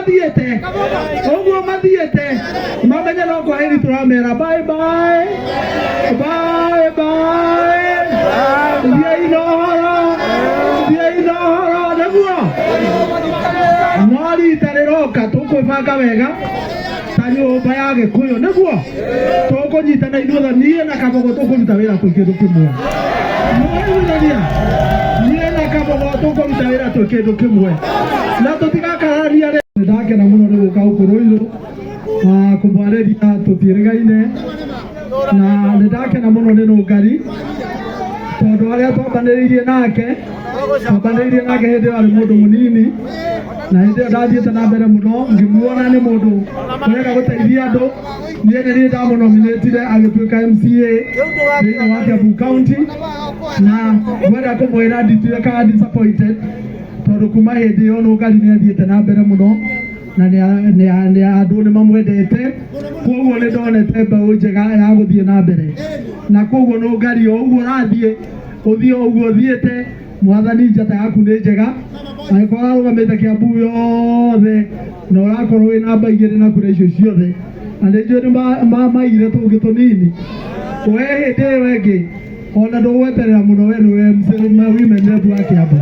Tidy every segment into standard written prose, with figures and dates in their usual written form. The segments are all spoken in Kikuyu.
mathiĩte, ũguo mathiĩte, mamenye no kwaheri tũramera bye bye bye bye. Thiĩi na ũhoro, thiĩi na ũhoro nĩguo no rita rĩroka tũkwĩbanga wega ta nyũmba ya Gĩkũyũ nĩguo tũkũnyitana ithuothe, niĩ na Kabogo tũkũruta wĩra twĩ kĩndũ kĩmwe. Nĩmũraiguithania? Niĩ na Kabogo tũkũruta wĩra twĩ kĩndũ kĩmwe na tũtigakararania. Nĩ ndakena mũno nĩ gũka gũkũ Rũirũ kũmwarĩria, tũtiĩrĩgaine, na nĩ ndakena mũno nĩ Nũngari tondũ arĩa twambanĩrĩirie nake hĩndĩ ĩyo arĩ mũndũ mũnini, na hĩndĩ ĩyo ndathiĩte na mbere mũno ngĩmuona nĩ mũndũ ũrenda gũteithia andũ. Niĩ nĩ niĩ ndamũnominĩtire agĩtuĩka MCA thĩinĩ wa Kiambu County, na ngwenda kũmwĩra ndituĩkaga disappointed tondũ kuma hĩndĩ ĩyo Nũngari nĩ athiĩte na mbere mũno na nĩ andũ nĩ mamwendete. Koguo nĩ ndonete mbeũ njega ya gũthiĩ na mbere, na koguo Nũngari, o ũguo ũrathiĩ, ũthiĩ o ũguo ũthiĩte. Mwathani njata yaku nĩ njega. Angĩkorwo ũrarũgamĩte Kiambu yothe na ũrakorwo wĩ namba 2 na kura icio ciothe, na nĩ njũĩ nĩ maigire tũngĩ tũnini, we hĩndĩ ĩyo ĩngĩ ona ndũgweterera mũno, we nĩwe women rep wa Kiambu.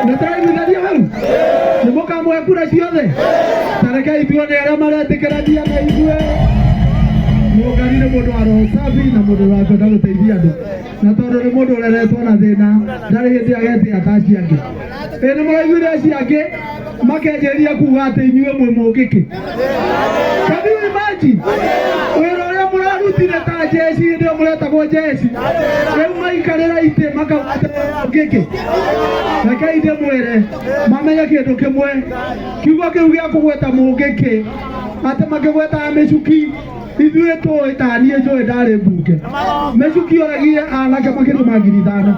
Nĩ tũraiguithania hau? Nĩ mũkamũhe kura ciothe? Ta rekei tuone arĩa maretĩkĩrania na ithuĩ. Mũngari nĩ mũndũ wa roho safi na mũndũ ũrakwenda gũteithia andũ, na tondũ nĩ mũndũ ũreretwo na thĩna, ndarĩ hĩndĩ agetĩa ta acio angĩ. Ĩ nĩ mũraiguire acio angĩ makenjĩria kuga atĩ inyuĩ mwĩ mũngĩkĩ? Can you imagine wĩra ũrĩa mũrarutire ta njeci hĩndĩ ĩyo mũretagwo njeci, rĩu maikarĩra itĩ makauga atĩ mwĩ mũngĩkĩ? Rekei ndĩmwĩre mamenye kĩndũ kĩmwe, kiugo kĩu gĩa kũgweta mũngĩkĩ, atĩ makĩgwetaga mĩcuki, ithuĩ tũĩ, ta niĩ njũĩ ndarĩ mbunge, mĩcuki oragire anake makĩria ma 5,000.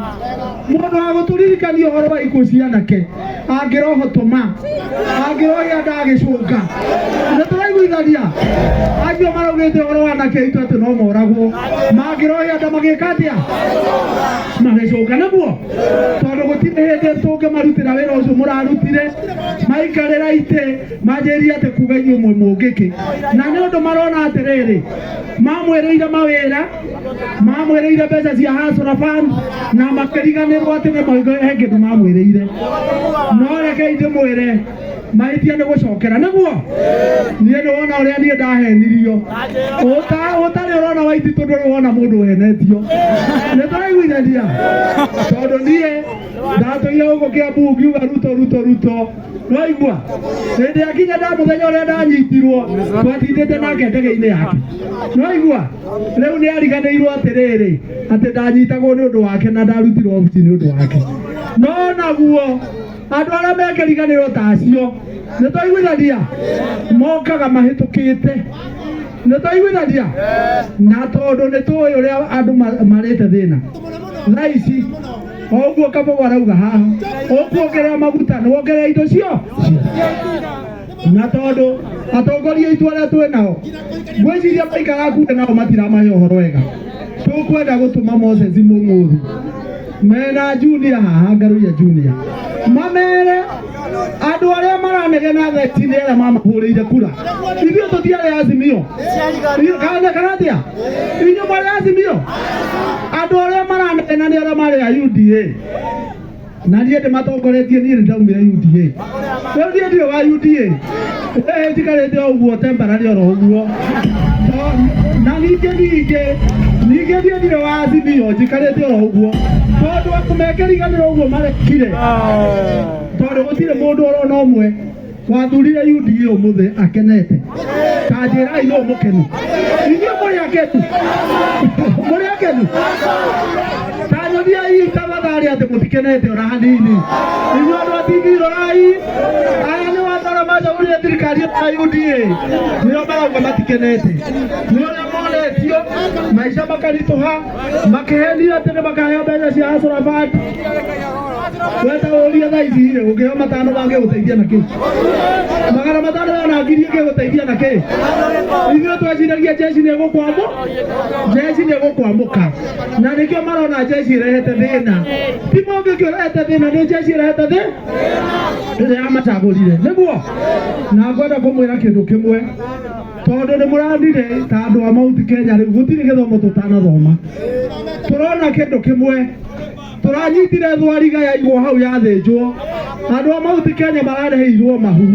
Mũndũ wa gũtũririkania ũhoro wa ikuũ cia anake angĩrohotoma, angĩrohĩa ndagĩcũnga. Nĩ tũraiguithania? Acio maraugĩte ũhoro wa anake aitũ atĩ no moragwo, mangĩrohĩa nda magĩka atĩa? Magĩcũnga. Nĩguo tondũ gũtirĩ hĩndĩ tũngĩmarutĩra wĩra ũcio mũrarutire. Maikarĩra itĩ manjĩrĩrie atĩ kuga inyuĩ mwĩ mũngĩkĩ, na nĩ ũndũ marona atĩrĩrĩ, mamwĩrĩire mawĩra, mamwĩrĩire mbeca cia Hustler Fund, na makĩriganĩrwo atĩ nĩ moigo he kĩndũ mamwĩrĩire. No rekei ndĩmwĩre, mahĩtia nĩ gũcokera. Nĩguo niĩ nĩ wona ũrĩa niĩ ndahenirio. Ũtarĩ ũrona Waititũ, ndũrĩ wona mũndũ ũhenetio. Nĩ tũraiguithania? Tondũ niĩ ndatũire gũkũ Kiambu ngiuga Ruto, Ruto, Ruto. Waigua hĩndĩ ya kinya nda mũthenya ũrĩa ndanyitirwo, twatindĩte nake ndege-inĩ yake. Waigua rĩu nĩ ariganĩirwo atĩrĩrĩ, atĩ ndanyitagwo nĩ ũndũ wake na ndarutirwo obici nĩ ũndũ wake. No naguo andũ arĩa mekĩriganĩrwo ta acio, nĩ twaiguithania, mokaga mahĩtũkĩte. Nĩ twaiguithania? Na tondũ nĩ tũĩ ũrĩa andũ marĩte thĩna thaa ici, o ũguo Kabogo arauga haha, ũkuongerera maguta nĩ wongerera indo cio, na tondũ atongoria aitũ arĩa twĩ nao, ngwĩciria maikara kuge nao matiramahe ũhoro wega. Tũkwenda gũtũma Moses Mũng'ũthi mena Junior haha, Ngaruiya Junior, mamere andũ arĩa maranegena theti nĩ arĩa mamahũrĩire kura. Ithuĩ tũtiarĩ Azimio kana kana atĩa? Inyuĩ mwarĩ Azimio? Andũ arĩa maranegena nĩ arĩa marĩ a UDA, na niĩ ndĩmatongoretie. Niĩ nĩ ndaumire UDA, rĩu niĩ ndirĩ wa UDA. Ĩĩ, njikarĩte o ũguo temporary oro ũguo. Na ningĩ niĩ ndirĩ wa Azimio, njikarĩte oro ũguo tondũ andũ mekĩriganĩrwo ũguo marekire, tondũ gũtirĩ mũndũ oro na ũmwe wathurire UDA ũmũthĩ akenete. Ta njĩrai nũ mũkenu? Inyuĩ mũrĩ akenu? Mũrĩ akenu? Ta nyoniai tafadhali atĩ mũtikenete ona hanini. Inyuĩ andũ a TV, rorai, aya nĩ watho arĩa macagũrire thirikari ya UDA, nĩo marauga matikenete nĩ ũrĩa monetio maica makaritũha, makĩhenio atĩ nĩ makaheo mbeca cia Hustler Fund. Weta ũrie thaa ici rĩ, ũngĩheo matano mangĩgũteithia na kĩ? Magana matano ona ngiri ĩngĩgũteithia na kĩ? Ithuĩ tweciragia jeshi nĩ ĩgũkwamũ, jeshi nĩ ĩgũkwamũka, na nĩkĩo marona jeshi ĩrehete thĩna. Ti mũngĩkĩ ũrehete thĩna, nĩ jeshi ĩrehete thĩna rĩrĩa yamacagũrire nĩguo. Na ngwenda kũmwĩra kĩndũ kĩmwe, tondũ nĩ mũranire ta andũ a Mount Kenya rĩu gũtirĩ gĩthomo tũtanathoma. Tũrona kĩndũ kĩmwe, tũranyitire thwariga yaigwo hau yathĩnjwo, andũ a Mount Kenya mararĩhĩirwo mahu,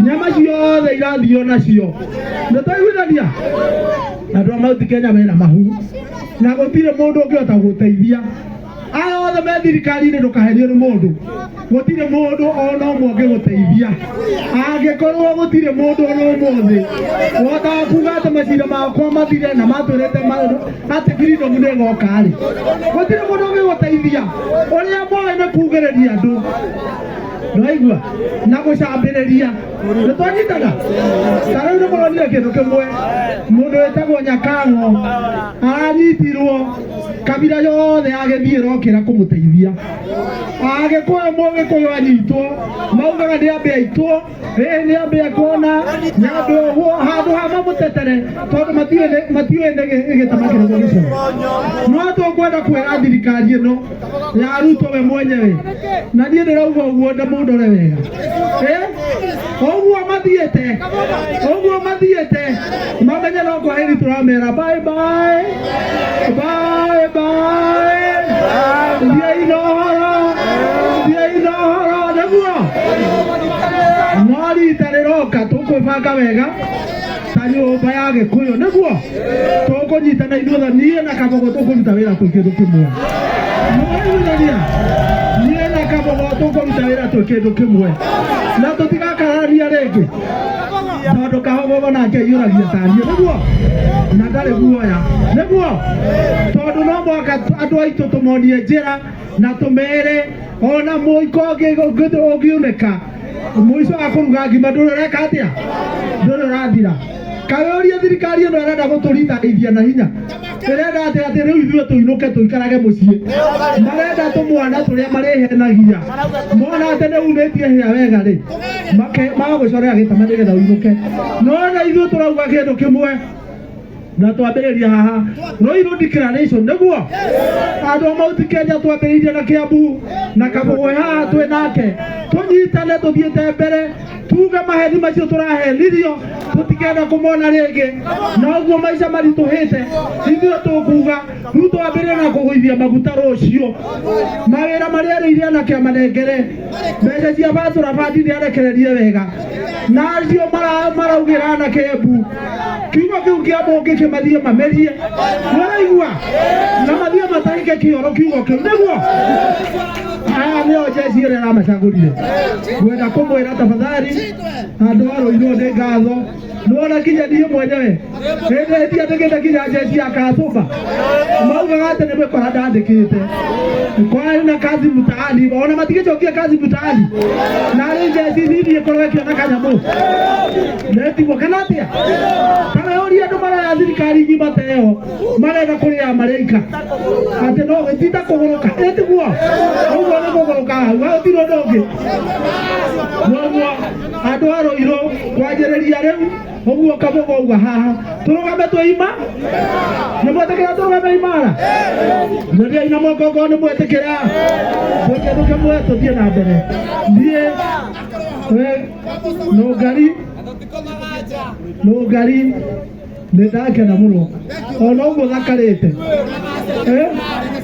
nyama ciothe irathio nacio. Nĩ twaiguithania? Andũ a Mount Kenya mena mahu na gũtirĩ mũndũ ũngĩhota gũteithia. Aya othe me thirikari-inĩ ndũkaherio nĩ mũndũ, gũtirĩ mũndũ ona ũmwe ũngĩgũteithia. Angĩkorwo gũtirĩ mũndũ ona ũmwe thĩ ũhotaga kuga atĩ macira makwa mathire na matwĩrĩte atĩ freedom nĩ ĩgoka rĩ, gũtirĩ mũndũ ũngĩgũteithia. Ũrĩa moĩ nĩ kugĩrĩria andũ, nĩwaigua, na gũcambĩrĩria. Nĩ twanyitana? Ta rĩu nĩ mũronire kĩndũ kĩmwe, mũndũ wĩtagwo Nyakang'o aranyitirwo, kabira yothe agĩthiĩ ĩrokĩra kũmũteithia. Agĩkũyũ mũgĩkũyũ anyitwo, maugaga nĩ ambe aitwo, ĩĩ nĩ ambe akona, nĩ ambe ohwo, handũ ha mamũtetere, tondũ matiũĩ nĩ gĩtama kĩrĩkũ gĩcoro. No tũkwenda kwĩra thirikari ĩno ya Ruto we mwenyewe, na niĩ ndĩrauga ũguo ndamũndore wega, ũguo mathiĩte, ũguo mathiĩte, mamenye no kwaheri tũramera bye bye bye bye, thiĩi na ũhoro, thiĩi na ũhoro nĩguo. No rita rĩroka tũkwĩbanga wega ta nyũmba ya Gĩkũyũ nĩguo tũkũnyitana ithuothe, niĩ na Kabogo tũkũruta wĩra twĩ kĩndũ kĩmwe. Nĩmũraiguithania? Niĩ na Kabogo tũkũruta wĩra twĩ kĩndũ kĩmwe na tũtigakararania rĩngĩ, tondũ Kabogo nake aiyũragia ta niĩ nĩguo, na ndarĩ guoya nĩguo, tondũ no mũhaka andũ aitũ tũmonie njĩra na tũmere ona mũiko ũngĩunĩka mũico wa kũruga ngima ndũrĩ ũreka atĩa, ndũrĩ ũrathira. Kawĩũrie thirikari ĩno ĩrenda gũtũritharithia na hinya, ĩrenda atĩ atĩ rĩu ithuĩ tũinũke tũikarage mũciĩ, marenda tũmwana tũrĩa marĩhenagia mona atĩ nĩ umĩtie hĩa wega rĩ, magagũcorera gĩtama nĩgetha ũinũke. No na ithuĩ tũrauga kĩndũ kĩmwe na twambĩrĩria haha Ruiru declaration nĩguo andũ a Mount Kenya twambĩrĩirie na Kiambu na Kabũgwe haha twĩ nake, tũnyitane tũthiĩte mbere, tuge maheni macio tũrahenirio tũtikenda kũmona rĩngĩ, na ũguo maica maritũhĩte ithuĩ tũkuga rĩu twambĩrĩrie na kũgũithia maguta rũciũ. Mawĩra marĩa erĩire anake amanengere, mbeca cia bacũra bandi nĩ arekererie wega, na acio maraugĩra anake mbu kiugo kĩu kĩa mũngĩ kĩmathiĩ mamerie, nĩũraigua, na mathiĩ matahĩke kĩoro kiugo kĩu nĩguo. Aya nĩo jeshi ĩrĩa ĩramacagũrire. Ngwenda kũmwĩra tafadhali, andũ a Ruiru nĩ ngatho, nĩwona nginya niĩ mwenyewe hĩndĩ ndiandĩkĩte nginya jeshi ya Kasumba, maugaga atĩ nĩ mĩkora ndandĩkĩte kwarĩ na kazi mtaani, ona matigĩcokia kazi mtaani, na rĩ jeshi nini ĩkorwo ĩkĩona kanyamũ netiguo kana atĩa? Kana ũria andũ maraya thirikari ng'ima ta ĩyo marenda kũrĩa marĩika atĩ no gĩtinda kũgũrũka, ĩtiguo ũguo nĩ kũgũrũka hau gũtirĩ ũndũ ũngĩ. Koguo andũ a Ruiru kwanjĩrĩria rĩu ũguo Kabogo auga haha tũrũgame twĩ ima, nĩ mwetĩkĩra tũrũgame imara? Nyonia na moko ngorwo nĩ mwetĩkĩra twĩ kĩndũ kĩmwe tũthiĩ na mbere. Niĩ Nũngari, Nũngari nĩ ndakena mũno ona ũguo thakarĩte,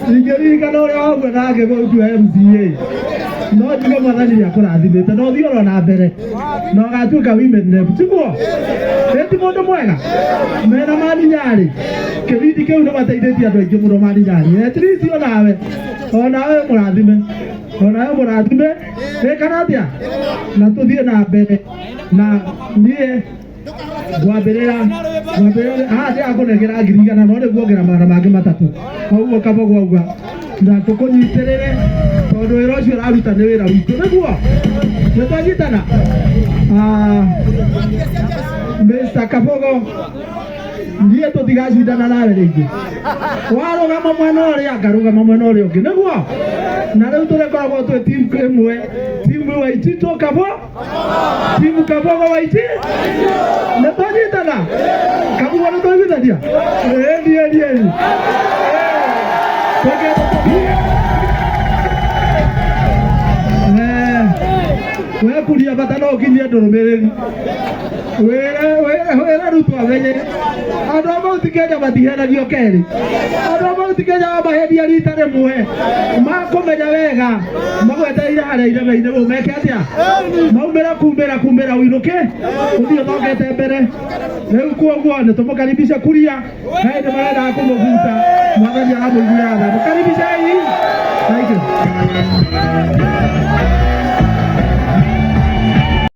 ingĩririkana ũrĩa waguo na ngĩgũtua MCA, no njuge mwathani nĩ akũrathimĩte na ũthiĩ oro na mbere na ũgatuĩka women rep, tiguo? Ĩ ti mũndũ mwega mena maninyarĩ kĩbindi kĩu nĩ mateithĩtie andũ aingĩ mũno maninyarĩ, at least onawe, onawe mũrathime, onawe mũrathime, ĩ kana atĩa, na tũthiĩ na mbere. Na niĩ ngwambĩrĩra haha ndĩrakũnengera ngiri igana, no nĩ nguongerera magana mangĩ matatũ, koguo Kabogo auga na tũkũnyitĩrĩre tondũ wĩra ũcio ũraruta nĩ wĩra witũ nĩguo nĩ twanyitana. Mr. Kabogo. Niĩ tũtigacindana nawe rĩngĩ. Warũgama mwena ũrĩa, ngarũgama mwena ũrĩa ũngĩ, nĩguo. Na rĩu tũrĩkoragwo twĩ timu ĩmwe, timu Waititũ Kabo, timu Kabogo Waiti. Nĩ twanyitana Kabugo, nĩ twaiguithania. Ĩni ĩni ĩni. We kuria bata no ũkinyie ndũrũmĩrĩri. Wĩre wĩre wĩre Ruto amenye andũ a Mount Kenya matihenagio kerĩ. Andũ a Mount Kenya wamahenia rita rĩmwe makũmenya wega, magwetereire harĩa irema-inĩ ũmeke atĩa, maumĩra kumĩra kumĩra ũinũke ũthiĩ ũthongete mbere. Rĩu kuoguo nĩ tũmũkaribishe Kuria. Hĩndĩ marendaga kũmũbuta, mwathani aramũiguĩra tha. Mũkaribishei. Thank you.